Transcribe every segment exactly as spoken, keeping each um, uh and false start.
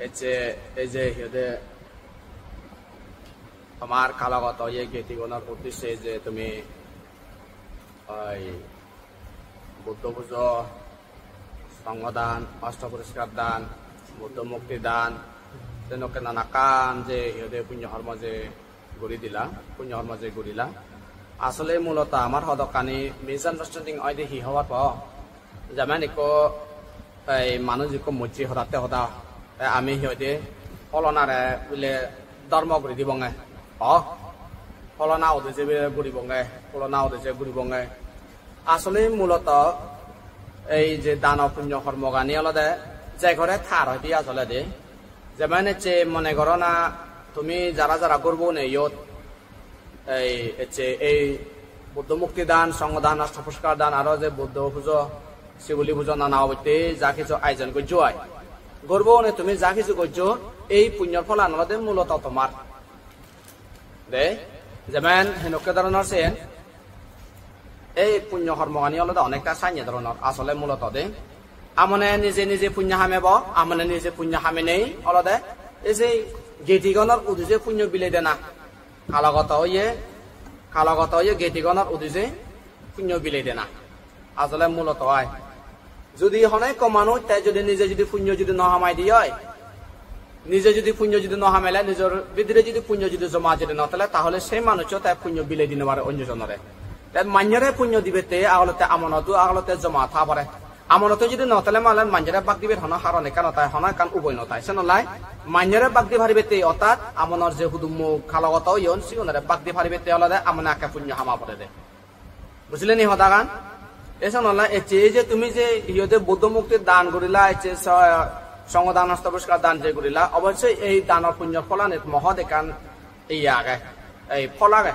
Ecche, ei je hi hoide tomar kalogoto ye getigunor uddisse je tumi oi Buddho pujo, songho dan, osto poriskar dan, Buddho murti dan, senokke nanakkan je hi hoide punyo hormo je guri dila, punyo hormo je gurila. Asole muloto amar hodokkani misunderstanding oide hi hobar po? Jemen ikko ei manuj ikko mojje hodatte hoda, te ami hi hoide holonare bile dhormo guri dibonge. O, holona udije bile guribonge, holona udije guribonge. Asole muloto ei je dano punyo hormogani olode je gore tar hoide asole de. Jemen ecche mone goro na tumi jara jara gorbo une iyot ei ecche ei Buddho murti dan, songho dan, osto poriskar dan, aro je Buddho pujo, Sibuli pujo nana obotte ja kichu ayojon gojjo ai. Gorbo une tumi ja kichu gojjo, ei punyor pholan olode muloto tomar. De, jemen henokke dhoronor sen, ei punyo hormogani olode onekta sanye dhoronor, asole muloto de. Amone nije nije punyo hamebo, amone nije punyo hamenei olode, ei je getigonor udije punyo bilei dena. Kalogoto oye, kalogoto oye getigonor udije punyo bilei dena. Asole muloto ai. Judi hono ekko manuj te judi nije judi punyo judi no hamai di oi, nije judi punyo judi no hamele, nijor bidire judi punyo judi joma judi no thele, tahole sei manuccho te punyo bilei di no pare onyo jonore. Te manyore punyo dibette agolotte amonotu agolotte joma tha pore. Amonotu judi no thele malen manyore bak diber hono haron ekkan no thai, hono ekkan uboi no thai. Senolai manyore bak di paribette, ortat amonor je hudummo kalogoto oyon, sigunore bak di paribette olode amone akke punyo hama pore de. Bujile ni hodagan? Esan olay ecche ei je tumi je iyode Buddho murti dan gurila, ecche so-, songho dan, osto poriskar dan je gurila, obossoi ei danor punyor pholanit mohot ekkan iye age, ei phol age.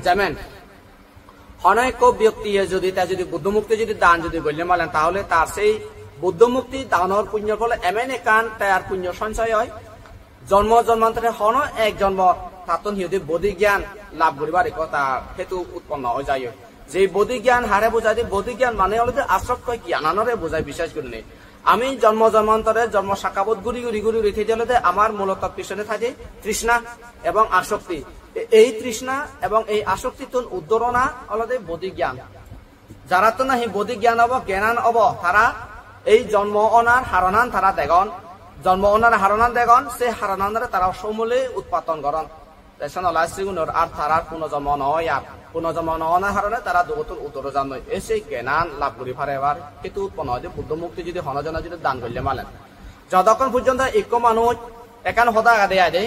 Jemen, hono ekko byoktiye jodi, te jodi Buddho murti jodi dan jodi golle malen, tahole tar sei Buddho murti danor punyor phole emen ekkan tar punyo sonchoy oi, jonmo jonmantore hono ek jonmo tattun hi hoide bodhi gyan lab guribar ekko ta hetu utponno oi jai. Je bodhi gyan hare bujai de, bodhi gyan mane olode asokto gyananore bujai, bishesh gurinei. Ami jonmo jonmantore jonmo sakkabot guri guri guri guri thei de olode amar muloto pisone thai de trishna ebong asokti. E-, ei trishna ebong ei asoktittun uddor ona olode bodhi gyan. Jarattun nahi bodhi gyan obo, gyanan obo, tara ei jonmo onar haronan tara degon, jonmo onar haronan degon, se haronanore tara somole utpaton goron. Te sen olai sigunor ar tarar punojonmo no oi, ar punojonmo no onar harone tara dugottun uddor oi jannoi. Ei se gyanan lab guri parebar hetu utponno oide Buddho murti jodi hono jone jodi dan golle malen. Jotokkon porjonto ikko manuj, ekkan hoda agede ai de,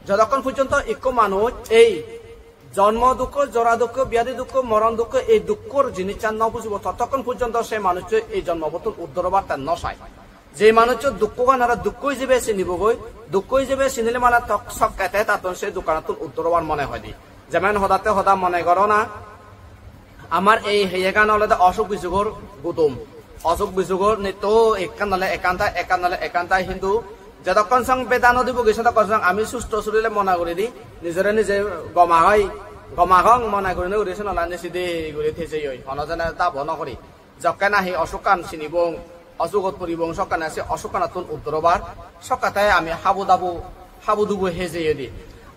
jotokkon porjonto ikko manuj ei jonmo dukko, jora dukko, byadi dukko, moron dukko, ei dukkor jinissan no bujibo, totokkon porjonto se manuccho ei jonmobottun uddor obar te no sai. Je manuccho dukkogan aro dukko ijebe sinibogoi, dukko ijebe sinile mane tok sokke te tattun se dukkanottun uddor obar mone hoide. Jemen hodatte hoda mone goro na, amar ei heyegan olode osuk bisugor gudum. Osuk bisugor nitto ekkan nole ekkan thai, ekkan nole ekkan thai, hintu jotokkon song beda no dibogi, sotokkon song ami susto surile mone guri di, nijore nije gom agoi, gom agong mone guri no guri, sen olai nijede guri thejeyoi, hono jone dabo no guri. Jokke nahi osukkan sinibong, osugot puribong, sokkene se osukkanottun uddor obar, sokkete ami habu dabu, habu dubu hejeyedi.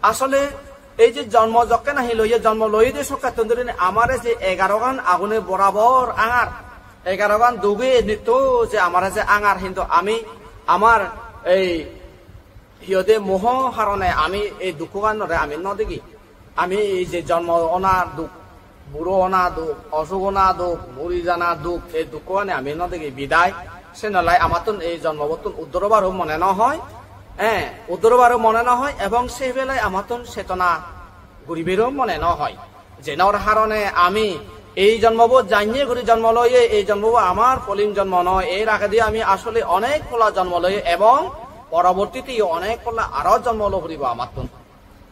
Asole ei je jonmo jokke nahi loye, jonmo loyede sokkettun dhuri amare je egarogan agune borabor angar, egarogan duge nitto je amare je angar, hintu ami amar ei hi hoide moho harone ami ei dukkoganore ami no degi. Ami ei je jonmo ona duk, buro ona duk, osuk ona duk, muri jana duk, ei dukkogani ami no degi bidai. Senolai amattun ei jonmobottun uddor obaro mone no hoi. Eh, uddor obaro mone no hoi ebong se belai amattun chetona guribero mone no hoi. Jenor harone ami ei jonmobo janye guri jonmo loye, ei jonmobo amar polim jonmo noi, er agedi ami asole onek pola jonmo loye ebong porobortiteyo onek pola aro jonmo lo puribo amattun.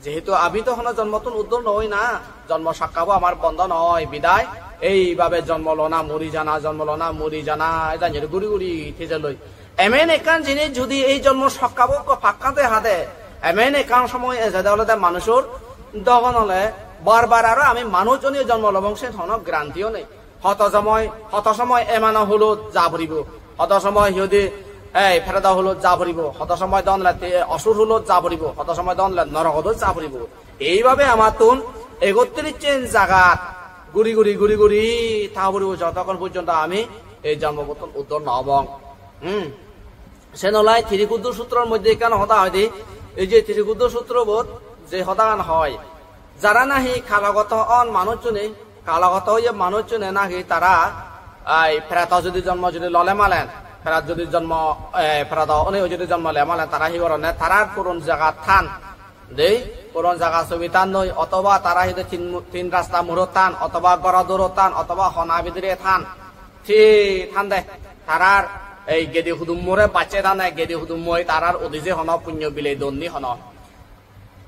Jehetu ami to hono jonmottun uddor noi na, jonmo sakkabo amar bondo noi, bidai eibabe jonmo lona, muri jana, jonmo lona, muri jana, janye guri guri thejelloi. Emen ekkan jinis judi ei jonmo sakkabo ekko pakka de hade, emen ekkan somoy ejede olode manujor dogon ole bar bar aro ami manuj oniyo jonmo lobong, sen hono guarantee-o nei. Hoto somoy, hoto somoy emano hulot ja puribo, hoto somoy hi hoide ei preto hulot ja poribo, hodo somoy don le te-, osur hulot ja poribo, hodo somoy don le norogot ja poribo. Eibabe amattun ekottrish jen jagat guri guri, guri guri ta poribo, jotokkon porjonto ami ei jonmobottun uddhar no obong. Hmm. Sen olai Tirikuddur Sutror moddhe ekkan hoda hoide, ei je Tirikuddur Sutrobot je hodagan hoi, jara nahi kalogoto on manuchchune, kalogoto oye manuchchune nahi tara, ai, preto jodi jonmo jodi lole malen, preto jodi jonmo, eh, preto onei jodi jonmo le malen, tara hi goronne, tarar puron jagat than. Dei, puron jaga sobi than noi, otoba tara hi de tin mu-, tin rasta murot than, otoba goro durot than, otoba hona bidire than. Thi than de. Tarar ei gedi hudummore bacche thane, gedi hudummoi tarar udije hono punyo bilei don ni hono.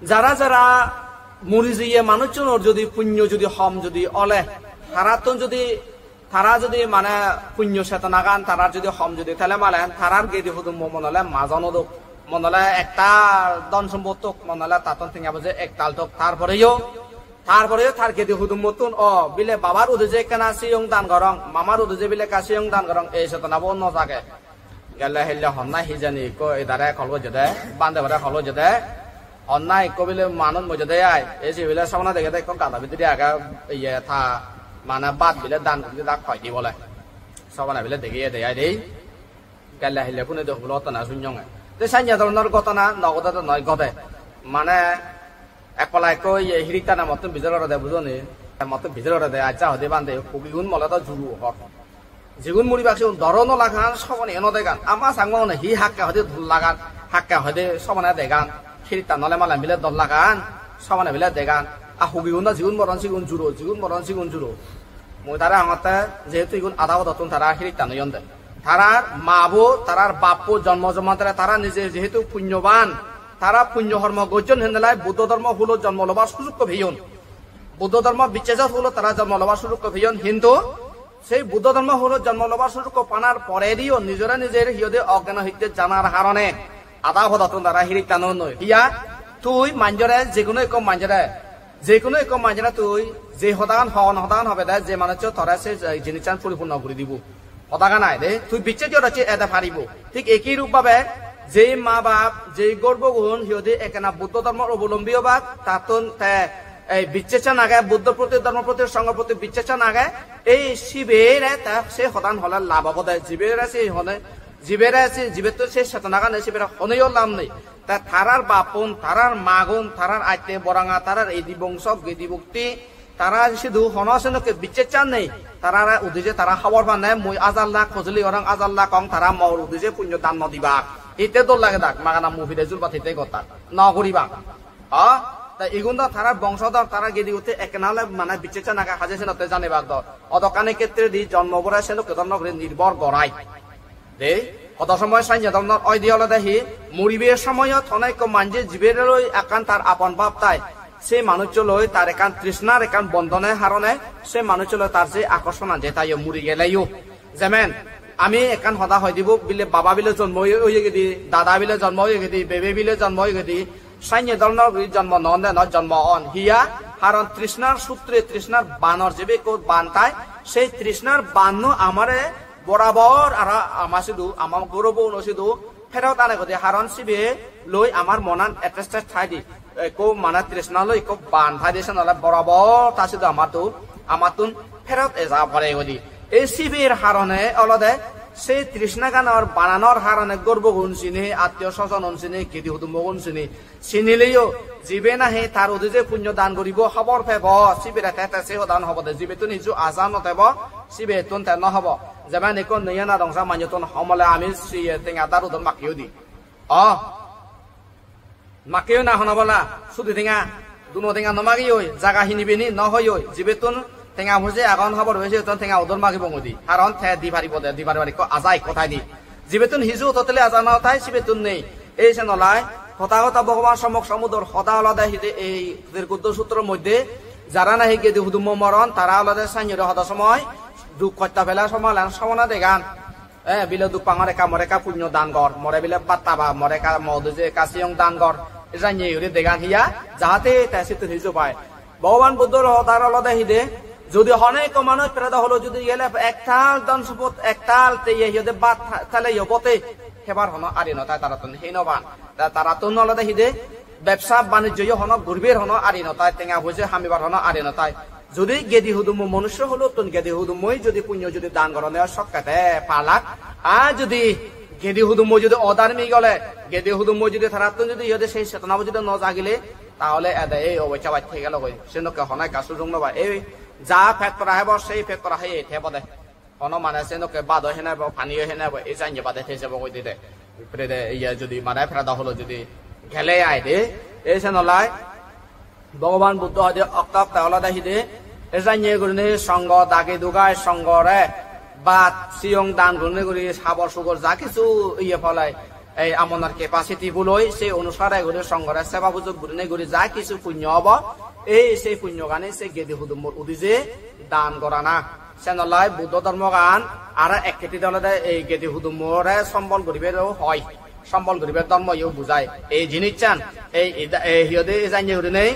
Jara jara muri jiye manuchchunor jodi punyo jodi hom jodi ole, tarattun jodi, tara jodi mane punyo chetonagan tarar jodi hom jodi thele malen, tarar gedi hudummo mone ole majon odok, mone ole ektal dhon sompot thok, mone ole tattun tenga poje ektal thok, tar poreyo, tar poreyo tar gedi hudummottun, o, bile babar udije ekkena siyong dan gorong, mamar udije bile ekka siyong dan gorong, ei chetonabo no jage. Gelle hille honna hijeni ikko idare call gojjede, bhante bore call gojjede. Honna ikko bile manuj mojjede ai, ei se bile sobona degede ikko gado bidire age, iye ta mane bhat bile dan guri dak hoi di bole. Sobona bile degeye de ai dei. Gelle hille phone de hulo tona sunyonge. Te sanye doronor ghotona no gode to noi gode. Mane ek pala ekko iye hirittana mottun bijer gorede bujoni. Mottun bijer gorede, accha hode bhante, hugigun mole do juru hor. Jigun muribak sigun doro no lagan, sobone no degan. Ama sangma hone hi hakke hode dol lagan, hakke hode sobone degan. Hirittan ole malen bile dol lagan, sobone bile degan. A hugigun do jigun moron sigun juro, jigun moron sigun juro. Mui tare hongotte jehetu igun ada odottun tara hirittan oyon de. Tarar mabo, tarar bappo jonmo jonmantore tara nije jehetu punyoban, tara punyo hormo gojjon hendelai Buddho dhormo hulot jonmo lobar sujukko peyon. Buddho dhormo bichchesor hulot tara jonmo lobar sujukko peyon, hintu sei Buddho dhormo hulot jonmo lobar sujukko panar porediyo nijore nijer hiyode oggeno hitte janar harone ada podottun tara hirittan oyon noi. Hiya, tui manjore, jekono ekko manjore, jekono ekko manjore tui je hodagan hon, hodagan hobe de, je manuccho tore se jinissan puripunno guri dibo. Hodagan ai de, tui bicchej goro se ede paribo. Thik ekei rup bhabe, je ma bap, je gorbogun, hiyode ekkena Buddho dhormor obolombi obak, tattun te ei bicchechan age, Buddho proti, dhormo proti, songho proti bicchechan age, ei sibere te se hodan hole lab obode, jibere se hone, jibere se, jibettun se chetona gane sibere honeyo lab nei. Te tarar bappun, tarar magun, tarar atte boranga, tarar edi bongso, gedi bukti, tara sidu hono senokke bicchechan nei. Tarare udije tara hobor panne, mui ajar lak hojoli gorong, ajar lak hong, tara mor udije punyo dan no dibak. Hitte dol lage dak, magana mu pide jurbat hitte gottak. No guribak. Ha? Ta igun do tarar bongsodor, tara gedi utte ekkena ole mane bicchechan age haje senotte janibak do. Odokkani khetre di jonmo bore senokke dhormo guri nirbhor gorai. De, hodo somoy sanye dhoronor oide olode hi, muribe somoyot hono ekko manje jibere loi ekkan tar apon bab tai, se manuccho loi tar ekkan trishnar ekkan bondhone harone, se manuccho loi tar je akorsonan je taiyo muri geleyo. Jemen, ami ekkan hoda hoi dibo, bile baba bile jonmo oye, oye gedi, dada bile jonmo oye gedi, bebe bile jonmo oye gedi, sanye dhoronor guri jonmo no on de, no jonmo on. Hiya, haron trishnar sutre, trishnar banor jebe ekko ban tai, sei trishnar banno amare borabor aro ama sidu, ama gorobo uno sidu pherot ane gode, haron sibe loi amar monan attached thai di. Ekko mane trishna loi ekko ban thai di, sen ole borabor ta sidu amattun, amattun pherot eja pore godi. Ei siber harone olode sei trishna ganor bananor harone gorbogun sini, attiyo sojonun sini, gedi hudumbogun sini, sinileyo, jibe nahi tar udije punyo dan guribo, hobor pebo, sibere te te se hodan hobode, jibettun hiju aja no tebo, sibettun te no hobo. Jemen ikko neyana dongsa manjottun homole ami siye tenga daru don makkiyo di. O, makkiyo na hono bola, sudi tenga, duno tenga no magiyoi, jaga hinibe ni no hoyoi, jibettun tenga poje agon hobor pebe sibettun tenga udor magibong udi. Haron te di paribo de, di paribar ikko aja ikko thai di. Jibettun hiju otottole aja no thai, sibettun nei. Ei sen olai, Tothagoto Bhogoban Sommok Sombudhor hoda olode hide ei Tirikuddo Sutror moddhe, jara nahi gedi hudummo moron, tara olode sanyore hodo somoy, duk hosto pele somoy lan somona degan. Eh, bile duk pangor ekka more ekka punyo dan gor, more bile batta ba, more ekka moduje ekka siyong dan gor. Sanye guri degan hiya, jahate te sittun hiju pai. Bhogoban Buddhor hodar olode hide, jodi hono ekko manuj preto holo jodi gele ektal dhon sompot, ektal te iye hiyode bhat tha-, thale yo bote. hebar hono ari no tai tarattun, hei no pan. Ta tarattun olode hide bebsa banijjo yo hono guribir hono ari no tai, tenga poije hamibar hono ari no tai. Judi gedi hudummo monusyo holottun gedi hudummoi judi punyo judi dan gorone sokke te palak, ar judi gedi hudummo judi odharmik ole, gedi hudummo judi tarattun judi iyode sei chetona bo judi no jagile, tahole ede ei obosta bai thei gelo goi. Senokke hono ekka sujog no pai. Ei ja pet pora hebo, sei pet pora hei thebo de. Hono mane senokke bado hei nabo, paniyo hei nabo, ei janye bade thei jabo goi de. Prede, iye judi mane preda holo judi gele ai de, ei senolai Bhogoban Buddho hoide okta okta olode hide, ei janye gurinei songho dagi dugai songhore bhat siyong dan gurinei guri habor sugor ja kichu iye polai, ei amonar capacity buloi, sei onusare guri songhore seba pujo gurinei guri ja kichu punyo obo, ei sei punyogani sei gedi hudummor udije dan gorana. Senolai Buddho dhormogan aro ek hittedi olode ei gedi hudummore sombol guribar hoi, sombol guribar dhormo yo bujai. Ei jinissan, ei ida-, ei hiyode ei janye gurinei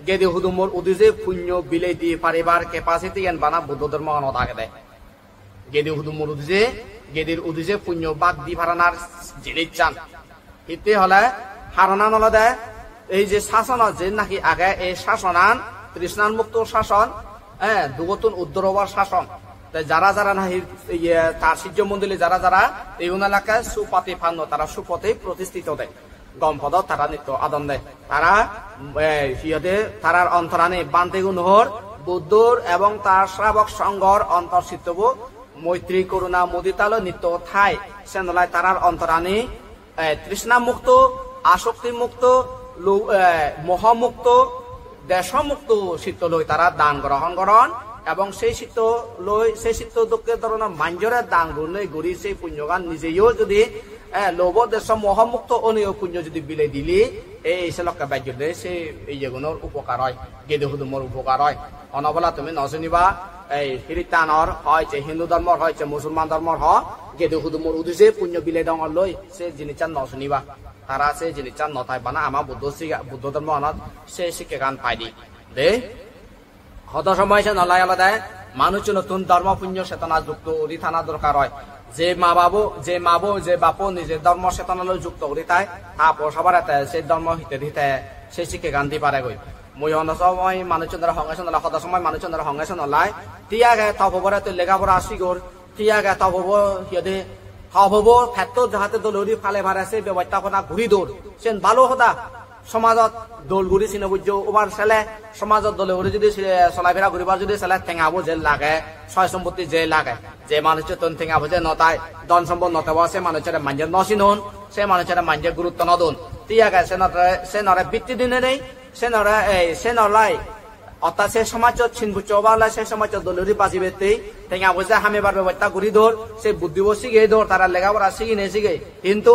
gedi hudummor udije punyo bilei di paribar capacity-an bana Buddho dhormoganot agede. Gedi hudummor udije, gedir udije punyo bak di paranar jinissan. Hitte hole, haronan olode, ei je sasonot je naki age, ei sasonan trishnan mukto sason, eh, dugottun uddor obar sason. Te jara jara nahi, iye, tar sijjo mondoli jara jara, igun elakke supati panno, tara supati protistito de. Gom podot tara nitto adon de. Tara, eh, hi hoide, tarar ontorani bhantegun hor, Buddhor ebong tar srabok songhor ontor sittobo moitri, koruna, mudita loi nitto thai. Senolai tarar ontorani eh, trishna mukto, asokti mukto, lo-, eh, moho mukto, desho mukto sitto loi tara dan grohon goron, ebong sei sitto loi, sei sitto dokke dhoronor manjore dan gurinei guri sei punyogan nijeyo judi, eh, lobho desho moho mukto oneyo punyo judi bilei dile, ei selokke bej gurine sei iyegunor upokar oi, gede hudummor upokar oi. Onobola tumi no suniba, ei Hristanor hoi, je Hindu dhormor hoi, je Musulman dhormor hoi, gede hudummor udije punyo bile dongor loi, se jinissan no suniba. Tara se jinissan no thai bana ama Buddho siga, Buddho dhormo anot se sikkegan pai di. De, hodo somoy se nolai olode manuchchunottun dhormo punyo chetona jukto uri thana dorkar oi. Je ma babo, je ma bo, je bappo nije dhormo chetona loi jukto uri thai, ta po sabare te se dhormo hitte di te se sikkegan di paregoi. Mui hono somoy manuchchunore honge sonolai, hodo somoy manuchchunore honge sonolai. Ti age to pobore tui lega pora sigor, ti age to pobo hi hoide, to pobo petto jahate dole guri pale pare se bebostappona guri dor. Sen bhalo hoda. Somajot dol guri sino bujjo obar sele, somajot dole guri judi se solafera guribar judi sele tenga bo je lage, soy sompotti je lage. Je manuchchun tenga bo je no tai, dhon sompot no tebo se manuchchore manje no sinon, se manuchchore manje gurutto no don. Ti age senore, senore bitti dinei nei, senore, ei, senolai. Orthat se somajot sin buccho oba ole se somajot dole guri bajibatte, tenga poisa hamibar bebosta guri dor, se buddibo sigei dor, tara lega pora sigine sigei. Hintu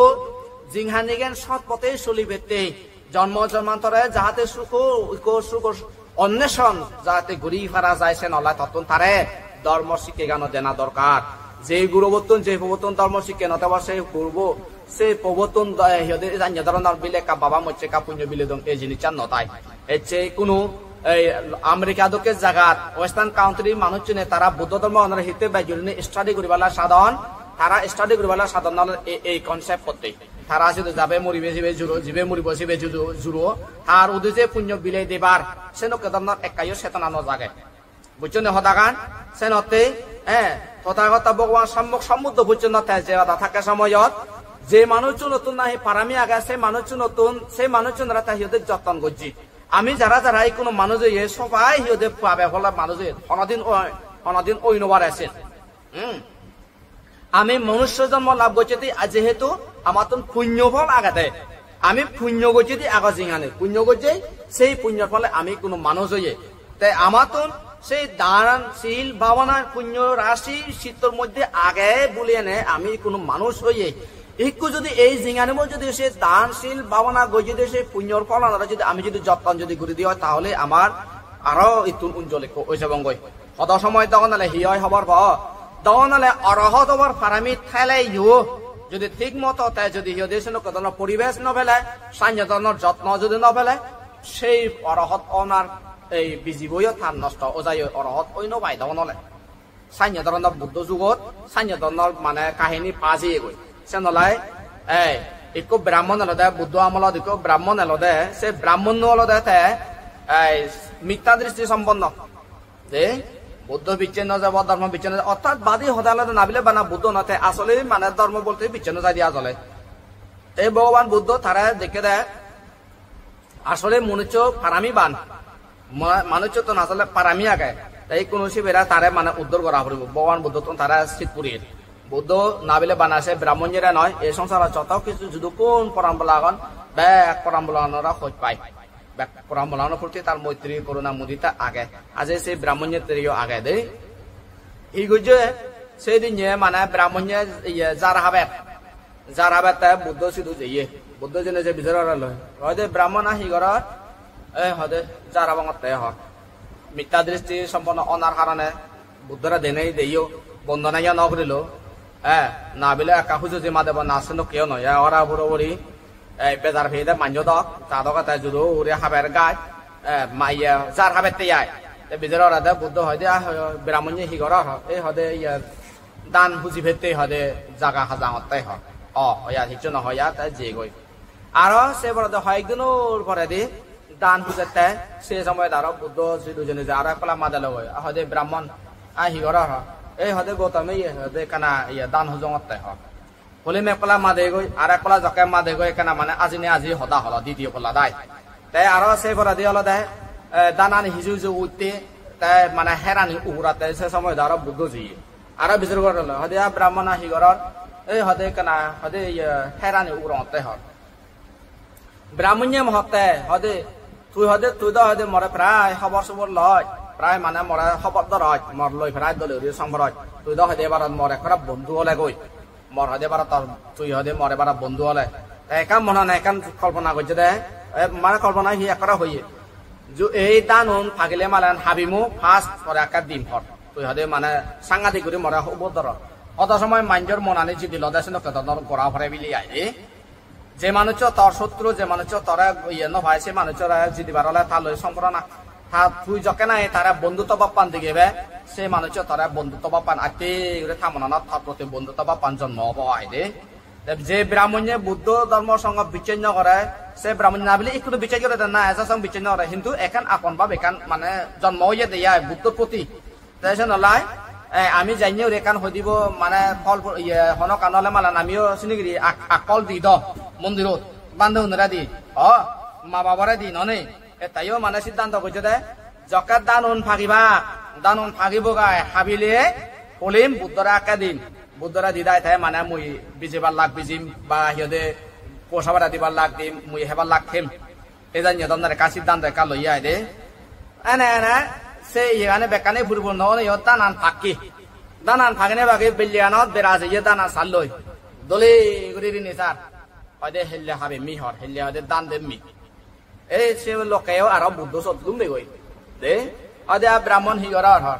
jinghanigan sot pote solibatte, jonmo jonmantore jahate sukho, ikko sukho onneson jahate guri para jai, sen olai tottun tare dhormo sikkegano dena dorkar. Je gurubottun, je pobottun dhormo sikke no tebo, se gurubo, se pobottun do-, eh, hi hoide, janye dhoronor bile ekka baba mocche ekka punyo bile dong, ei jinissan no tai. Ecche ikkunu ei America dokke jagat, Western country manuchchune tara Buddho dhormo onore hitte bej gurinei study guribala sadon, tara study guribala sadon olode ei, ei concept potte. Tara sidu jabe muribe sibe juro, jibe muribo sibe juju-, juro, tar udije punyo bile dibar, senokke dhoronor ekkayo chetona no jage. Bujjone hodagan? Senotte, eh, Tothagoto Bhogoban Sammok Sambuddho pojjonto te je hoda thakke somoyot, je manuchchunottun nahi parami age, se manuchchunottun, se manuchchunore te hi hoide jotton gojje. Ami jara jara ikkunu manuj oye, sobai hi hoide pabe phola manuj oye, honodin oi, honodin oi no pare sen. Hmm. Ami manushyo jonmo lab gocchedi, ar jehetu amattun punyo phol agede, ami punyo gocchedi ago jingani, punyo gocche, sei punyor phole ami ikkunu manuj oye. Te amattun sei dan, sil, bhabona, punyo rasi sittor moddhe age buliyene ami ikkunu manuj oye. Ikku jodi ei jinganibo jodi se dan, sil, bhabona goi jodi se punyor pholanore jodi ami jodi jotton jodi guri di oi, tahole amar aro ittun unjol ekku oi jebongoi. Hodo somoy dogon ole hi oi hobor po? Dogon ole orohot obar parami theleyo, jodi thik moto te jodi hi hoide senokke dhoronor poribesh no pele, sanye dhoronor jotno jodi no pele, sei orohot onar ei bijiboyo tar nosto oi jai, orohot oi no pai dogon ole. Sanye dhoronor Buddho jugot, sanye dhoronor mane kahini pa jeyegoi. Sen olai Ei, ikko Brahmon olode, Buddho amolot ikko Brahmon olode, se Brahmonno olode te, ei, mittha dristi somponno. De, Buddho bicche no jabo, dhormo bicche no jabo, orthat badi hoda olode nabile bana Buddho no, te asole mane dhormo bolte bicche no jai de asole. Te Bhogoban Buddho tare dekke de, asole manuccho parami ban. Ma-, manucchottun asole parami age. Te ikkunu sibere tare mane uddor gora puribo. Bhogoban Buddhottun tare sit purir. Buddho nabile bana se Brahmonyere noi, ei songsarot joto hissu judukkun poranbola agon, bek poranbolagunore hoj pai. Bek poranbolagunor proti tar moitri, koruna, mudita age. Aje se Brahmonyereyo age de. Hi gojje? Sedinne mane Brahmonye iye jar haber. Jar haber te Buddho sidu jeye. Buddho jeinei je bichar gorelloi. Hoide, "Brahmon, a hi goror?" "E," hoide, "jar habongotte," hor. Mittha dristi somponno onar harone Buddhore denei deyo, bondona yo no gorilo. Eh, nabile ekka hujuji madebo, na sendokkeyo noi. Eh, ora puro puri, eh, bejar peyede manjo dok, ta doge te judo ugure haber gai, eh, maiye jar habette ai. Te bichar gorede Buddho hoide, "Ah, Brahmonye, hi goror?" "E," hoide, "iye, dan huji pette," hoide, "jaga hajangotte," hor. "O," hoya, hissu no hoya, te jegoi. Aro se poredi hoyek dinor poredi dan hujette, se somoyot aro Buddho sidu jeinei je aro ek pala madelogoi, hoide, "Brahmon, a hi goror?" "E," hoide, "Goutom, iye," hoide, "ekkana iye dan hujongotte," hor. Polim ek pala madegoi, aro ek pala jokke madegoi, ekkana mane ajine aji hoda holo, didiyo pala dai. Te aro se poredi olode, eh, danani hiju hiju utte, te mane herani uguratte se somoyot aro Buddho jeye. Aro bichar gorelloi, hoide, "A Brahmon, a hi goror?" "E," hoide, "ekkana," hoide, iye, "herani ugurongotte," hor. Brahmonye hotte, hoide, "Tui," hoide, "tui do," hoide, "more prai hobor sobor loj, prai mane more hobor doroj, mor loi prai dole guri somporoj. Tui do," hoide, "ebarot mor ekkore bondhu olegoi. Mor," hoide, "ebarot tor, tui," hoide, "mor ebarot bondhu ole." Te ekkan monane ekkan kolpona gojje de, e, mane kolpona hi ekkore hoye. "Ju ei danun pagile malen habimu, first tore ekke dim," hor. "Tui," hoide, "mane sangadik guri more hobor doror." Hodo somoy manjor monani jidi lode senokke dor gora pore bili ai de. Je manuccho tor sotru, je manuccho tore iye no pai, se manucchore jidibar ole ta loi somporona. Ta tui jokke nahi tare bondhutto bhappan degebe, se manuccho tore bondhutto bhappan atte guri ta monanot tor proti bondhutto bhappan jonmo obo ai de. Te je Brahmonye Buddho dhormo songho bicchej no gore, se Brahmonye nabile ikkunu bicchej gore de na, ejo song bicchej no gore, hintu ekkan apon bhab ekkan mane jonmo oye de ai Buddho proti. Te sen olai, eh, ami janye uri ekkan hoi dibo, mane kol pu-, iye, hono ekkan ole malen amiyo sini guri ak-, akkol di do, mondirot, bhante unore di, o, ma babore di, nonei, e tayo mane siddhanto gojje de, jokke danun pagibak, danun pagibo gai, habile, polim, Buddhore ekke dim, Buddhore di dai, te mane mui bijibar lak bijim, ba hi hoide, posabara dibar lak dim, mui hebar lak hem. Ejan yodon ekka siddhanto ekka loye ai de. Ene ene se iyegani bekkani puripunno oneyo danan pakki. Danan pagine pagi bellianot bera jeye danan salloi. Dole guri rini sar. Hoide helle habemmi hor, helle hoide dan demmi. Ei se lokkeyo aro Buddho sot lummegoi. De, hoide a Brahmon hi goror hor.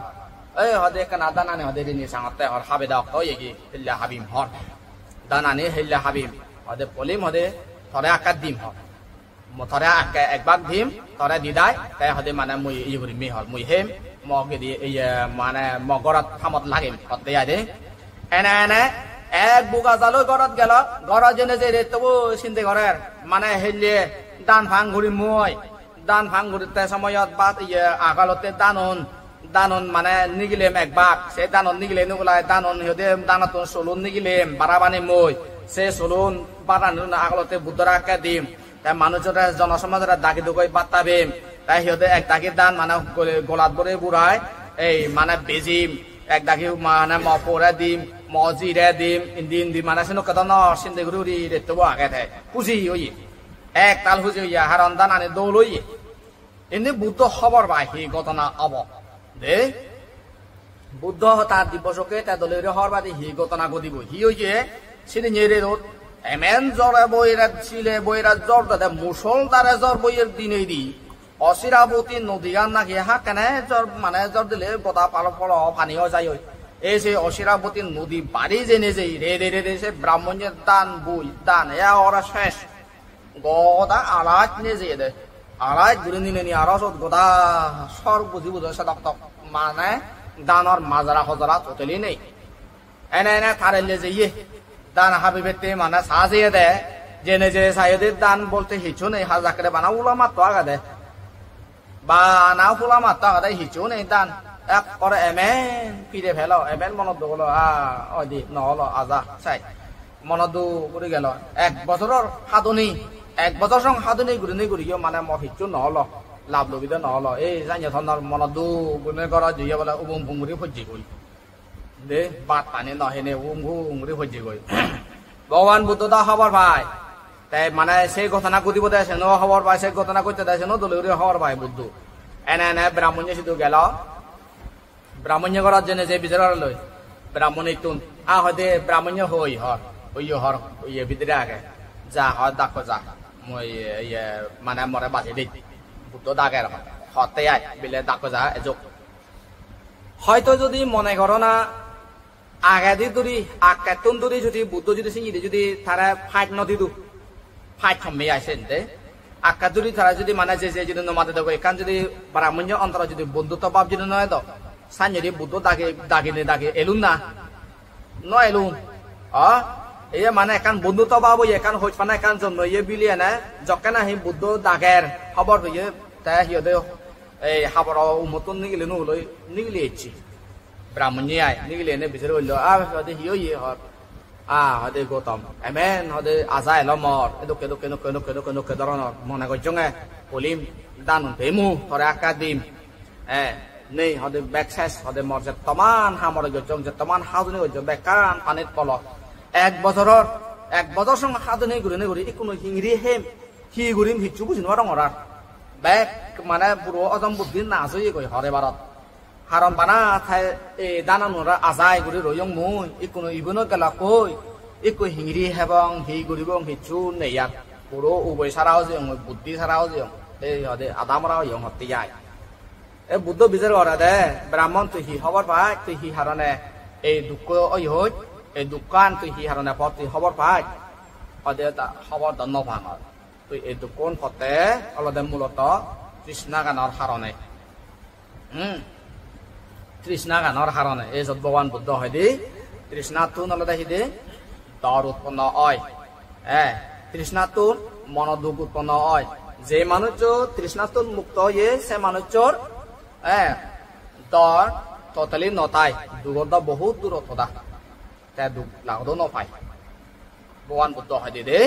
Ei hoide ekkana danani hoide rini sangotte hor, habe da okto oyegi, helle habim hor. Danani helle habim. Hoide polim hoide tore akka dim hor. Mo tore akke ek bak dim, tore di dai, te hoide mane mui iye gurim, mi hor, mui hem, mo gidi iye mane mo gorot hamot lagim, hotte ai de. Ene ene ek buga jalo gorot gelo, gorot jene je rettobo sinde gorer, mane helle dan pang gurim mui, dan pang guritte somoyot bat iye agalotte danun, danun mane nigilem ek bak, se danun nigile nugulai danun hi hoide danottun sulun nigilem, bara bani mui, se sulun barani agalotte Buddhore akke dim. Te manujore, jonosomajore dagi dugoi batta bem. Te hi hoide ek dagi dan mane gole-, golat bore burai, ei mane bejim, ek dagi mane mo pore dim, mo jire dim, indi indi mane senokke dhoronor sinde guri guri rettobo age te. Huji oye. Ektal huji oye, haron danani dol oye. Indi Buddho hobor pai hi ghotona obo. De? Buddho tar dibbo sokke te dole guri hobor pai de hi ghotona ghodibo. Hi oye? Sini nyere rot. Emen jore boire, sile boire jor dede, musol dare jor boyer dinei di. Osiraboti nodigan naki hakkene jor, mane jor dile goda palo polo pani oi jai oi. Ei se Osiraboti nodi bari jene jei, rede rede se Brahmonye dan bui, dan ya ora ses. Goda alaj nejeyede. Alaj guri nineni aro sot goda sor buji buji sedok tok. Mane danor majara hojara totally nei. Ene ene tarelle jeye. Dan habi bette mane sa jeye de, jene je saye de dan bolte hissu nei, hajakkere bana hula matto agede. Bana hula matto agede, hissu nei dan. Ekkore emen pire pelo, emen monot dugolo, a, oide no olo aja, sai. Monot duk guri gelo. Ek bojoror hadoni, ek bojor song hadoni gurinei guriyo mane mor hissu no olo, lab lobide no olo. Ei janye tonor monot duk gurinei gorot jeye bole ubung bung guri pojjegoi. De, bhat pani no hene um um guri pojjegoi. Bhogoban Buddho do hobor pai. Te mane se ghotona ghudibo de seno hobor pai, se ghotona ghotte de seno dole guri hobor pai Buddho. Ene ene Brahmonye sidu gelo. Brahmonye gorot jene je bichar gorelloi. Brahmonittun. A hoide Brahmonye hoi hor. Oiyo hor, oiye bidire age. Ja hor dakko ja. Mui iye, iye, mane more baji dit. Buddho dager hor. Hotte ai, bile dakko ja ejok. Hoito jodi mone goro na, agedi duri, akkettun duri jodi Buddho jodi singiri jodi tare paj no didu, paj homme ai sen de. Akket duri tara jodi mane je je jodi no made dogo, ekkan jodi Brahmonyo ontoro jodi bondhutto bhab jodi no edo, sannye di Buddho dagi, dagi ne dagi elun na? No elun. O, iye mane ekkan bondhutto bhab oye, ekkan hojpana ekkan jonmo oye bili ene, jokke nahi Buddho dager, hobor peye, te hi hoide, ei haboro umottun nigili no huloi, nigili ecche. Brahmonye ai, nigili ene bichar gorillo, "Ah," hoide, "hi oye hor?" "Ah," hoide, "Gautam, emen," hoide, "aja elo mor, edokke, dokke, dokke, dokke, dokke, dokke doronor mone gojjonge, holim danun pemu, tore akka dim." Eh, nei, hoide, bek ses, hoide, mor jettoman hamore gojjong, jettoman haduni gojjong, bekkan panit polo. Ek bojoror, ek bojor song haduni gurinei guri, ikkunu hingiri hem, hi gurim, hissu buji no parongor ar. Bek mane buro ojom buddhi nas oye goi hore barot. Haron bana thai ei dananore ajai guri royong mui, ikkunu ibuno gelakkoi, ikku hingiri hebong, hi guribong hissu nei ar. Puro uboi sara ojeyong, buddhi sara ojeyong, ei hoide adamora oyong hotte ai. E Buddho bichar gorede, Brahmon tui hi hobor paj, tui hi harone ei dukko oyoj, ei dukkan tui hi harone pot tui hobor paj? Hoide ta hobor do no pangor. Tui ei dukkun potte olode muloto trishnaganor harone. Hmm. Trishnaganor harone. Ei jot Bhogoban Buddho hoide, trishnattun olode hide? Dor utponno oi. Eh, trishnattun mono duk utponno oi. Je manuccho trishnattun mukto oye, se manucchor, eh, dor totally no thai. Dugor do bohut durot hoda. Te duk lagodo no pai. Bhogoban Buddho hoide de,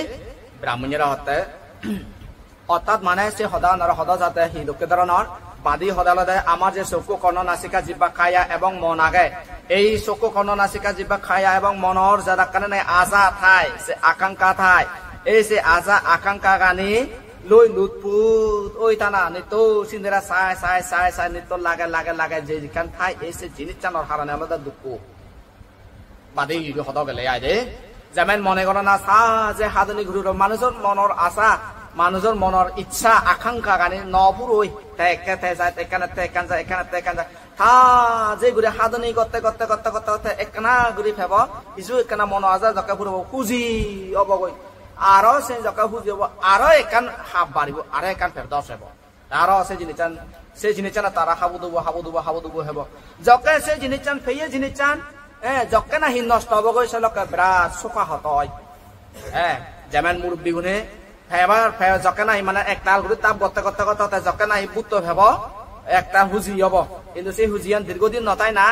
Brahmonyore hotte. Ortat mane se hoda onore hoda jate hi dokke doronor, badi hoda olode amar je sokku, korno, nasika, jibba, kaya ebong mon age. Ei sokku, korno, nasika, jibba, kaya ebong monor jedakkani nahi aja thai, se akankha thai. Ei se aja akankha gani loi lutput oi tana nitto sindere sai, sai, sai, sai nitto lage, lage, lage je jikkan thai, ei se jinissanor harone olode dukko. Badi idu hodo gele ai de. Jemen mone gorona sa je hadoni gururo manujor monor asa, manujor monor iccha, akankha gani no puroi. Te ekke te jai, te ekkana te ekkan jai, ekkana te ekkan jai. Ta je guri hadoni gotte, gotte, gotte, gotte, gotte ekkana guri pebo. Isu ekkana mono asa jokke purebo huji obo goi. Aro se jokke huji obo, aro ekkan hap baribo, aro ekkan perdos ebo. Aro se jinissan, se jinissan tara habu dubu, habu dubu, habu dubu hebo. Jokke se jinissan, peye jinissan, eh, jokke nahi nosto obo goi, se lokke birat soka hoto oi. Eh, jemen murubbi gune, pebar, pe, jokke nahi mane ektal guri tap gotte, gotte, gotte, gotte, jokke nahi butto pebo, ektal huji obo. Hintu se hujiyan dirgo din no thai na,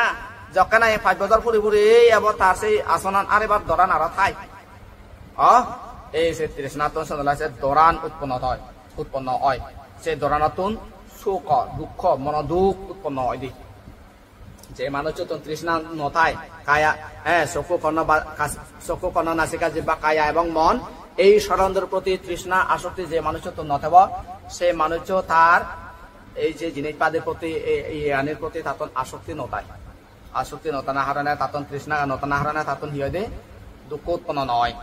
jokke nahi pach bojor puri puri ebo tar se asonan arebar doran aro thai. O, ei se trishnattun senola se doran utponno oi, utponno oi. Se doranattun suk, dukko, mono duk utponno oi di. Je manucchottun trishna no thai, kaya, eh, sokku, korno ba, kas-, sokku, korno, nasika, jibba, kaya ebong mon, ei soronor proti trishna asokti je manucchottun no thebo, se manuccho tar ei je jinis padir proti, ei, ei anir proti tattun asokti no thai. Asokti no thana harone tattun, trishna no thana harone tattun hi hoide? Dukko utponno no oi.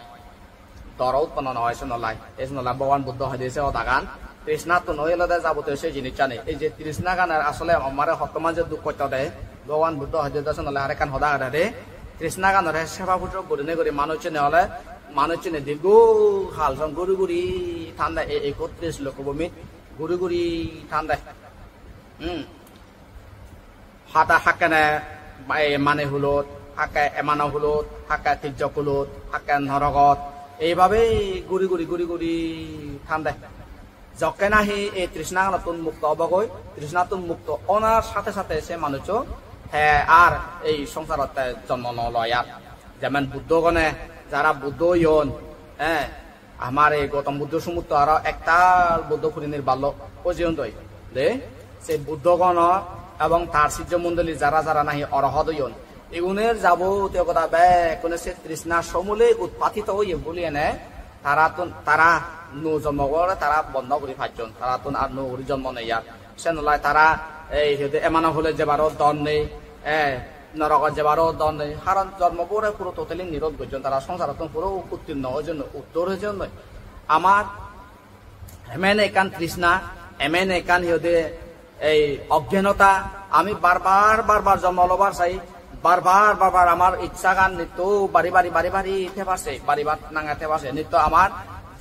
Doro utponno no oi, senola. Ei senola Bhogoban Buddho hoide se hodagan. Trishnattun oi olode jabotiyo se jinissani. Ei je trishnagan asole amare hottoman je duk hosto de, Bhogoban Buddho hoide de senola arekkan hoda agede de. Trishnaganore seba pujo gurine guri manucchune ole, manucchune dirgho hal song guri guri thande ei ekotris lokobhumit guri guri thande. Hmm. Hada hakkene, ba-, ei mane hulot, hakke emano hulot, hakke tijjok hulot, hakke norogot. Eibabei guri guri guri guri thande. Jokke nahi ei trishnaganotun mukto obogoi, trishnatun mukto onar sathe sathe se manuccho te ar ei songsarot te jonmo no loi ar. Jemon Buddhogone, jara Buddho oyon, eh, amar ei Gautam Buddho sumutto aro ektal Buddho puri nirban lo, ojeyon doi. De, se Buddhogono ebong tar sijjo mondoli jara jara nahi orohot oyon, igunor jabotiyo goda bekkune se trishna somule utpatito oye buli ene, taratun, tara nuo jonmo gore tara bondo guri pacchon, taratun ar nuo guri jonmo nei ar. Senolai tara ei hi hoide emano hule jebaro don nei, eh, norogot jebaro don nei. Haron jonmo bore puro totally nirod gojjon, tara songsarottun puro uttirno ojon, uttor ojon. Amar emon ekkan trishna, emon ekkan hi hoide ei oggenota, ami bar bar, bar bar jonmo lobar sai, bar bar, bar bar amar icchagan nitto bari bari, bari bari thebar sei, bari bar nange thebar sei. Nitto amar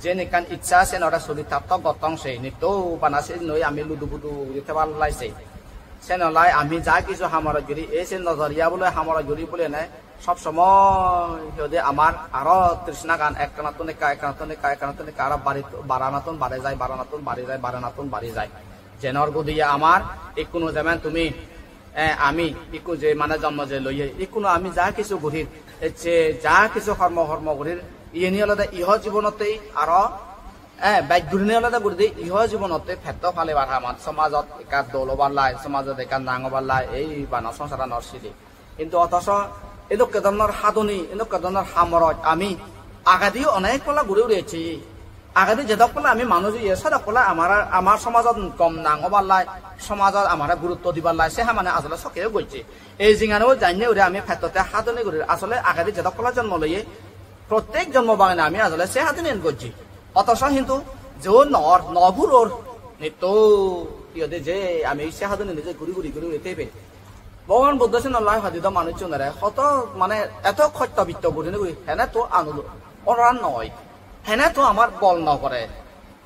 jen ekkan iccha sen ore suritatto gottong sei, nitto bana sen noi ami ludu budu guri thebar lai sei. Senolai ami ja kichu hamorot guri, ei se nojoriya bole hamorot guri bole ne, sob somoi hi hoide amar aro trishnagan ekkanattun ekka, ekkanattun ekka, ekkanattun ekka aro bari, baranattun bare jai, baranattun bare jai, baranattun bare jai. Jenor godiye amar ikkunu jemon tumi, eh, ami ikku je mane jonmo je loye, ikkunu ami ja kichu gurir, ecche ja kichu hormo hormo gurir, iyeni olode iho jibonottei aro, eh, bej gurinei olode guride iho jibonottei petto palibar haman, somajot ekka dol obar lai, somajot ekka nang obar lai, ei bana songsaranor sili. Hintu otoso edokke dhoronor hadoni, edokke dhoronor hamoroj ami agediyo onek pala guri guri ecchi. Agedi jedok pala ami manuj oye, sedok pala amar, amar somajot gom nang obar lai, somajot amare gurutto dibar lai, se hamani asole sokkeyo gojje. Ei jinghanibo janye guri ami pettotte hadoni guri, asole agedi jedok pala jonmo loye, prottek jonmo bagine ami asole se hadoniyan gojje. Otoso hintu je o nor, no puror, nitto iyode je ami se hadoniyan je guri guri guri guri thebe. Bhogoban Buddho senolai hoi dido manuchchunore, hoto mane eto hosto bitto gurinei guri, hene to anulo, oran noi. Hene to amar bol no pore.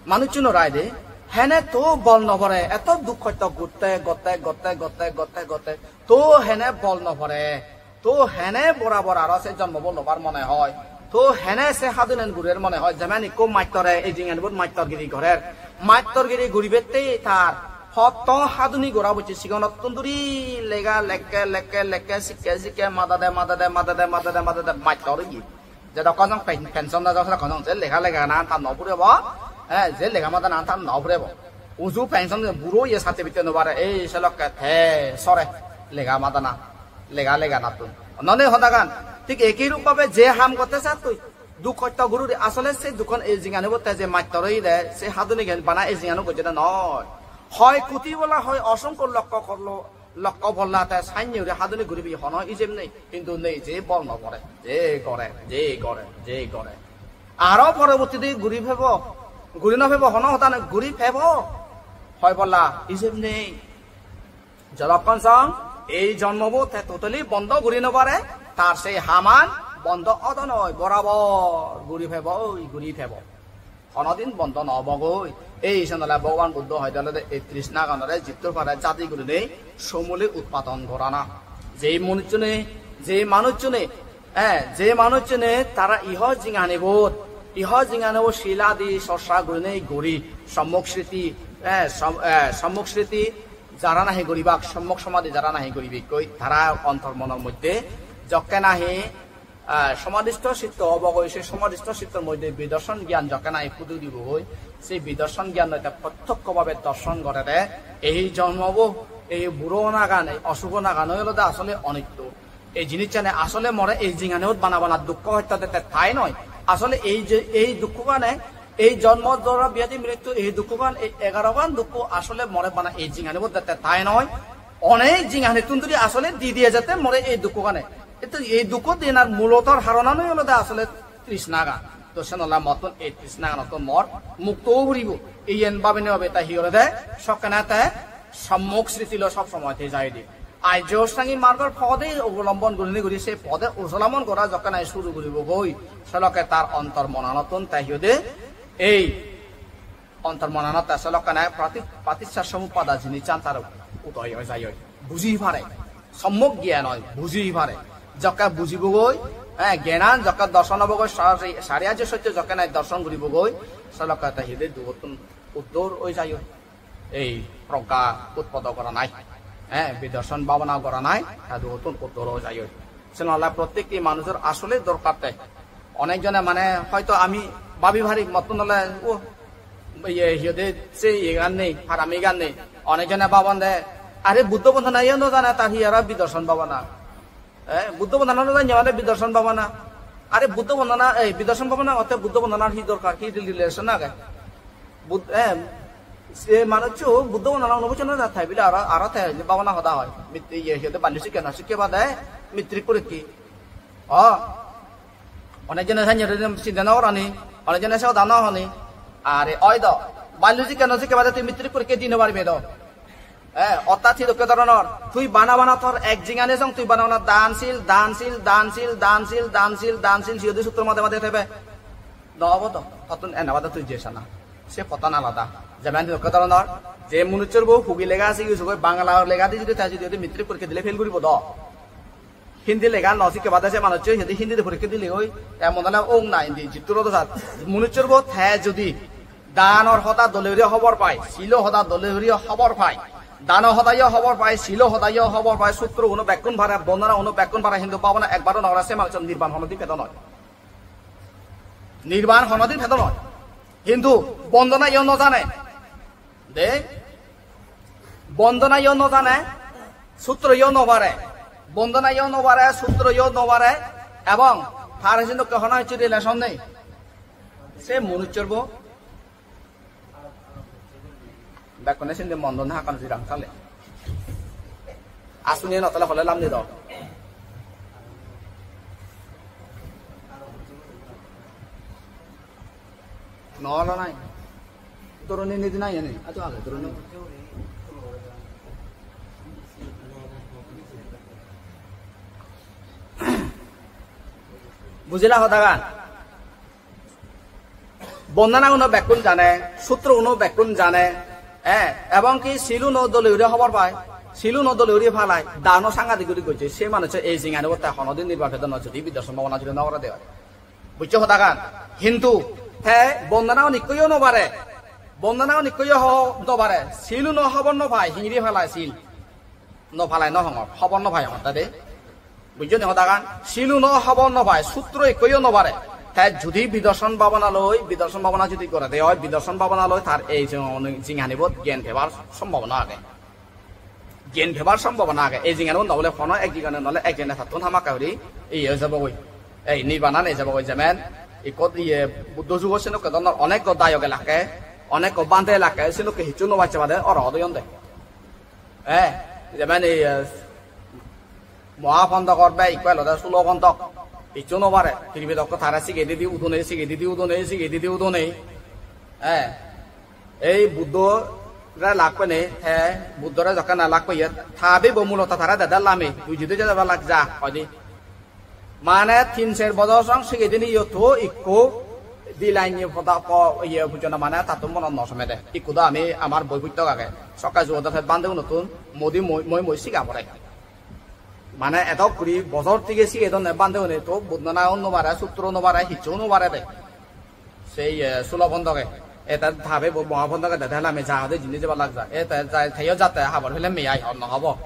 Manuchchunore aide, hene to bol no pore. Eto duk hosto gotte, gotte, gotte, gotte, gotte, gotte. To hene bol no pore. To hene borabor aro se jonmobo lobar mone hoi. To hene se hadoniyan gurer mone hoi. Jemon ikko mastore ei jinghanibo mastorgiri gorer. Mastorgiri guribatte tar hotto hadoni gora bocche, sigonottun duri lega lekke, lekke, lekke, sikke, sikke, madade, madade, madade, madade, madade, mastor oye. Jedokkon jong pen-, pension da jong sedokkon jong je lega lega nan ta no purebo, eh, je lega mada nan ta no purebo. Uju pension je buro oye certificate no pare, ei se lokke te sore lega mada na, lega lega nattun. None hodagan, thik ekei rup bhabe je ham gotte sar tui, duk hosto guri guri asole se dukkon ei jinghanibo te je mastor oye de, se hadonigan bana ei jinghanibo gojje de noi. Hoi kuti bola hoi osongkho lokko korlo, lokko bolla te sannye guri hadoni guribe hono ijeb nei, hintu nei je bol no pore, je gore, je gore, je gore. Aro porobottidi guri pebo, guri no pebo hono hoda nei, guri pebo. Hoi bolla ijeb nei. Jodokkon song ei jonmobo te totally bondo guri no pare, tar sei haman bondo odo noi, borabor guri pebo, oi guri pebo. Honodin bondo no obogoi. Ei senole Bhogoban Buddho hoide olode ei trishnaganore jiddur pare jadi gurinei somule utpadon gorana. Jei manuchchune, jei manuchchune, eh, jei manuchchune tara iho jinghanibot, iho jinghanibot siladi sorsa gurinei guri, sommok sriti, eh, som-, eh, sommok sriti jara nahi guribak, sommok somadhi jara nahi guribakkoi, tara ontor monor moddhe jokke nahi ah, somadhisto chitto obogoi, se somadhisto chittor moddhe bidarson gyan jokke nahi pudi udibogoi, se bidarson gyan hoite prottokkho bhabe dorson gorede, ei jonmobo, ei buronagan, ei osugonagan olode asole onitto. Ei jinissani asole more ei jinghaniot bana bana dukko hosto dette tai noi. Asole ei je, ei dukkogane, ei jonmo, jora, byadhi, mrittu, ei dukkogan, ei egarogan dukko asole more bana ei jinghanibot dette tai noi. Onek jinghanittun duri asole di diye jette more ei dukkogane. Ete ei dukko denar mulotor haronanoi olode asole trishnagan. To senola mottun ei trishnaganottun mor mukto o puribo. Iyen babine obe ta hi olode sokkene te sommok sriti loi sob somoy te jai de. Arjo Ostangi margor pode obolombon gurinei guri se pode osolomon gora jokkene suru guribo goi, solokke tar ontor monanottun te hi ode ei ontor monanot te solokkene prati-, praticcha samuppada jinissan tar udoy oi jai oi. Buji pare. Sommok gyan oi, buji pare. Jokke bujibogoi, eh, gyanan jokke dorson obogoi, sari-, sari aje sotto jokke nahi dorson guribogoi, se lokke te hide dugottun uddor oi jaiyo. Ei progga utpodo gora nai, eh, bidarson bhabona gora nai, te dugottun uddor oi jaiyo. Sen ole prottekti manujor asole dorkar te. Onek jone mane hoito ami babi pari mottun ole, o, iye, hi hoide, se iyegan nei, paramigan nei. Onek jone babonde, are Buddho bondona iye no jane, tar hi aro bidarson bhabona. Eh, Buddho bondona no jane mane bidarson bhabona. Are Buddho bondona, ei, bidarson bhabona otte Buddho bondonar hi dorkar, hi relation age? Bud-, eh, se manuccho Buddho bondona no bujje no jai, tai bile aro, aro te bhabona hoda hoi. Mit-, iye, hi hoide balli sikke no sikke bade, matric porikki. O, onek jone sannye sinte no gorani, onek jone se hoda no honi. Are oi do, balli sikke no sikke bade tui matric porikka di no paribe do. Eh, orthat hi dokke doronor? Tui bana bana tor ek jingani song tui bana bana dan sil, dan sil, dan sil, dan sil, dan sil, dan sil, siyot sutro made made thebe. No obo to, tottun ena bade tui je sana. Se pottan alada. Jemon hi dokke doronor, je munucchor bo hugi lega age, use goi Bangla lega di jodi, te jodi, jodi matric porikka dile fail guribo do. Hindi lega no sikke bade se manuccho jodi Hindi de porikka dile oi, emon ole ong na indi, jittur odo sat. Munucchor bo te jodi danor hoda dole guri hobor pai, silo hoda dole guri hobor pai, dano hoda yo hobor pai, silo hoda yo hobor pai, sutro guno bekkun pare, bondona guno bekkun pare, hintu bhabona ekbaro no gore, se manuccho nirban honodin pedo noi. Nirban honodin pedo noi. Hintu bondona yo no jane. De, bondona yo no jane, sutro yo no pare. Bondona yo no pare, sutro yo no pare, ebong tar sinokke hono hissu relation nei. Se munucchor bo bekkune sindi mon don hakan jirang sale. Asuni no tole hole lam di do. No holo nai. Doroni nidi nai ani. Ato age doroni. Bujila hodagan? Bondona guno bekkun jane, sutro guno bekkun jane, eh, ebong ki siluno dole guri hobor pai, siluno dole guri palai, dano sangadik guri gojje, se manuccho ei jinghani botte honodin nirban pedo noi, jodi bidarson bhabona jodi no gore de oi. Bujjo hodagan? Hintu te bondona gun ikkoyo no pare, bondona gun ikkoyo ho-, no pare, siluno hobor no pai, hingiri palai sil. No palai no hongor, hobor no pai hongor ta de. Bujjo ni hodagan? Siluno hobor no pai, sutro ikkoyo no pare. Te judi bidarson bhabona loi, bidarson bhabona judi gore de oi, bidarson bhabona loi tar ei jing-, jinghani bot gyan pebar sombhabona age. Gyan pebar sombhabona age. Ei jinghani bot no ole hono ek jingane no ole ek jingane tattun hamakkai guri iye oi jabo goi. Ei nirbanan ei jabo goi jemen ikko iye Buddho jugo senokke dhoronor onekko dayok elakke, onekko bhante elakke, senokke hissu no bacche bade orohot oyon de. Eh, jemen ei, eh, Mohapondokor be ikko elode Sulopondok. Hissu no pare. Tripitokko tare sigei didi udone, sigei didi udone, sigei didi udone. Eh, ei Buddhore lak pene, te Buddhore jokke na lak peye, ta bebo mulota tare dede lami, tui judi jede ba lak ja, hoide. Mane tin ser bojor song sigei dini iyot to ikko di line ni poda po iye pujona mane tattun monot no somede. Ikko do ami amar boi puttok age. Sokke jugo do te bhante gunottun modi moi, moi, moi siga pore. Mane edok guri bojor tige sigei donne bhante gune to bondona un no pare, sutro no pare, hissu no pare de. Sei, eh, Sulopondhoke. Ete ta bebo Mohapondhoke dede lami ja hode jindi jeba lak ja. Ete ja, teyo jate habor pele me ai hon no hobo.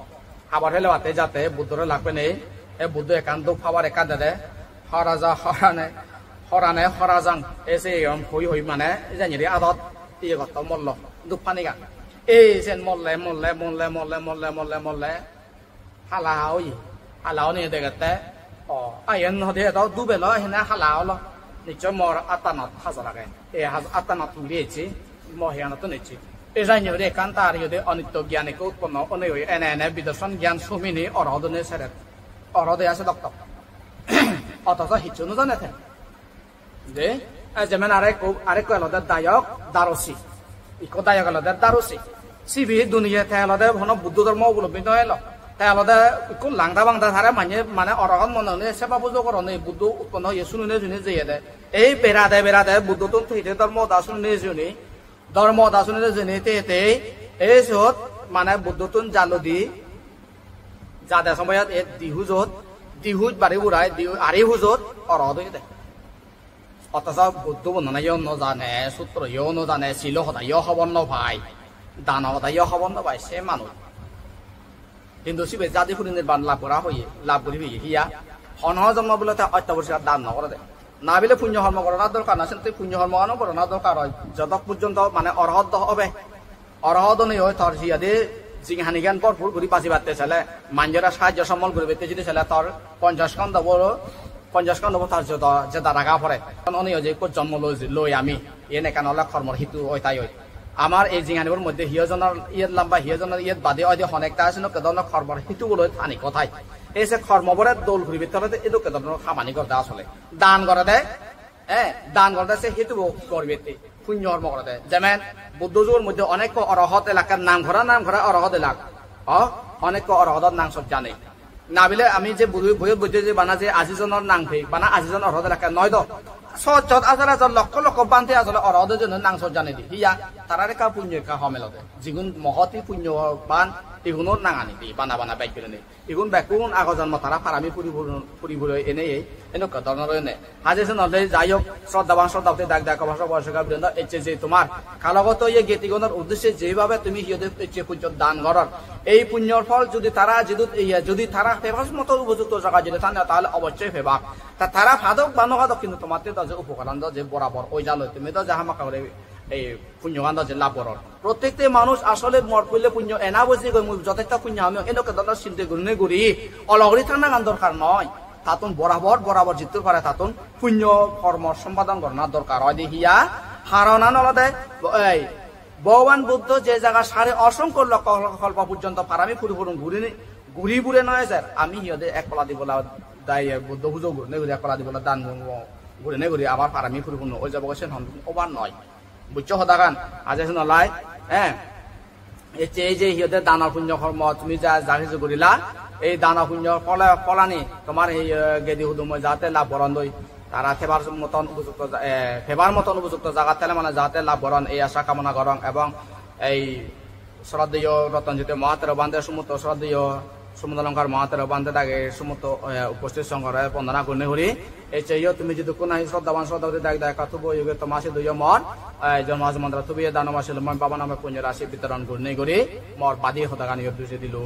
Habor pele batte jate Buddhore lak pene. E Buddho ekkan duk pabar ekkan dede. Horaja horane, horane horajang. E se yon hoi hoi mane, jani ri adot iye gotto mollo. Duk panigan. E sen molle, molle, molle. Hala oye. Hala oye degette. O, a iyen hode edo dub elo, hene hala olo. Nichoi mor attanot hajor age. E haj-, attanot tuli ecche, mo hiyanottun ecche. E janye hode ekkan tar iyode onitto gyan ekko utponno onei oye. Ene ene bidarson gyan sumini orohot onei seret. Orohot oye sedok tok. Othoso hissu no jane te. De, eh, jemen arekko, arekko elode dayok Darusi. Ikko dayok elode Darusi. Sibe duniye te elode hono Buddho dhormo obolombi no elo. Te elode ikko langda bangda tare manye mane orohot mone hone seba pujo gorone Buddho utponno oye sunine juni jeyede. Ei berade berade Buddhottun thei thei dhormo hoda sunine juni. Dhormo hoda sunine jeni te te ei sot mane Buddhottun jalloi di jade somoyot ei di hujot Di huj bari burai, di ari hujot orohot oyede. Othoso Buddho bondona yo no jane, sutro yo no jane, silo hoda yo hobor no pai, dano hoda yo hobor no pai, se manuj. Hintu sibe jadi puri nirban lab gora hoye, lab guri hoye, hiya? Hono jonmo bile te ottoporiskar dan no gorede. Na bile punyo hormo gorana dorkar na, sente punyo hormo ano gorana dorkar oi. Jodok porjonto mane orohot do obe. Orohot onei oi tor hiyade jinghanigan bhorpur guri bajibatte sele, manjore sahajjo sommol guribatte jodi sele tor ponchash khandabo, ponchash khandabo tor jodo jeda raga pore. Onei oi je ikko jonmo loi, loi ami, iyen ekkan ole kormor hetu oi tai oi. Amar ei jinghanibor moddhe hiyojonor iyet lamba, hiyojonor iyet badi oide honekta ase nokke dhoronor kormor hetu loi tani kothai. Ei se kormobore dol guribatte olode edokke dhoronor hamani gorede asole. Dan gorede, eh, dan gorede se hetubo goribatte, punyo hormo gorede. Jemen Buddho jugor moddhe onekko orohot elak, nam gora nam gora orohot elak. O, onekko orohotor nang sot jane. Na bile ami je bui-, boiyot boidde je bana je aji jonor nang pei, bana aji jon orohot elak noi do. Sot sot hajar hajar lokkho lokkho bhante asole orohot jonor nang sot jane di. Hiya, tarar ekka punyo ekka hom elode. Jigun mohoti punyoban, igunor nangani di, bana bana bej gurinei. Igun bekkun ago jonmo tara parami puri puri, puri puri enei, enokka dhoronor oinei. Haje sen ole jai hok, sroddhaban sroddhaboti dak dak upasok upasika brindo, ecche je tomar kalogoto iye getigunor uddeshe jeibabe tumi hiyode ecche punyo dan goror. Ei punyor phol jodi tara jidut iye, jodi tara pebar moto upojukto jaga jodi thane, tahole obossoi pebak. Ta tara padok ba no padok, hintu tomatte do je upokaran do je borabor oi jalo, tumi do je hamakkai guri ei punyogan do je lab goror. Prottekti manuj asole mor pille punyo ena boji goi, mui jotheshto punyo ami, endokke dhoronor sinte gurinei guri, olo guri thanagan dorkar noi. Tattun borabor, borabor jittur pare tattun punyo kormo sompadon gorana dorkar oide hiya? Haronan olode, ei, Bhogoban Buddho je jaga sare osongkho lokkho kolpo porjonto parami puri purun gurinei, guri pure noi jer, ami hiyode ek pola di pola dai Buddho pujo gurinei guri, ek pola di pola dan gurinei guri amar parami puri purun oi jabo, sen hon obar noi. Bujjo hodagan? Aje sen olai, eh? Ecche ei je hiyode dano punyo kormo tumi ja, ja hissu gurila, ei dano punyo phole, pholani tomar ei, eh, gedi hudumoi jate lab goron doi, tara thebar moton upojukto ja-, eh, pebar moton upojukto jagat thele mane jate lab goron, ei asha kamona gorong. Ebong ei sroddheyo Rotonjyoti Mahathero bhante, sumotto sroddheyo Sumodolongkar Mahathero bhante dagi sumotto, eh, uposthit songhore bondona gurinei guri. Ecche yo tumi jidukkun nahi sroddhaban sroddhaboti dagi dagi ekka tubo yoge toma sidu yo mor, eh, jonmo ajamantra tubi yo dano ma silomoi baba name punyo rasi bitoron gurinei guri mor badi hodagan yo duje dilo.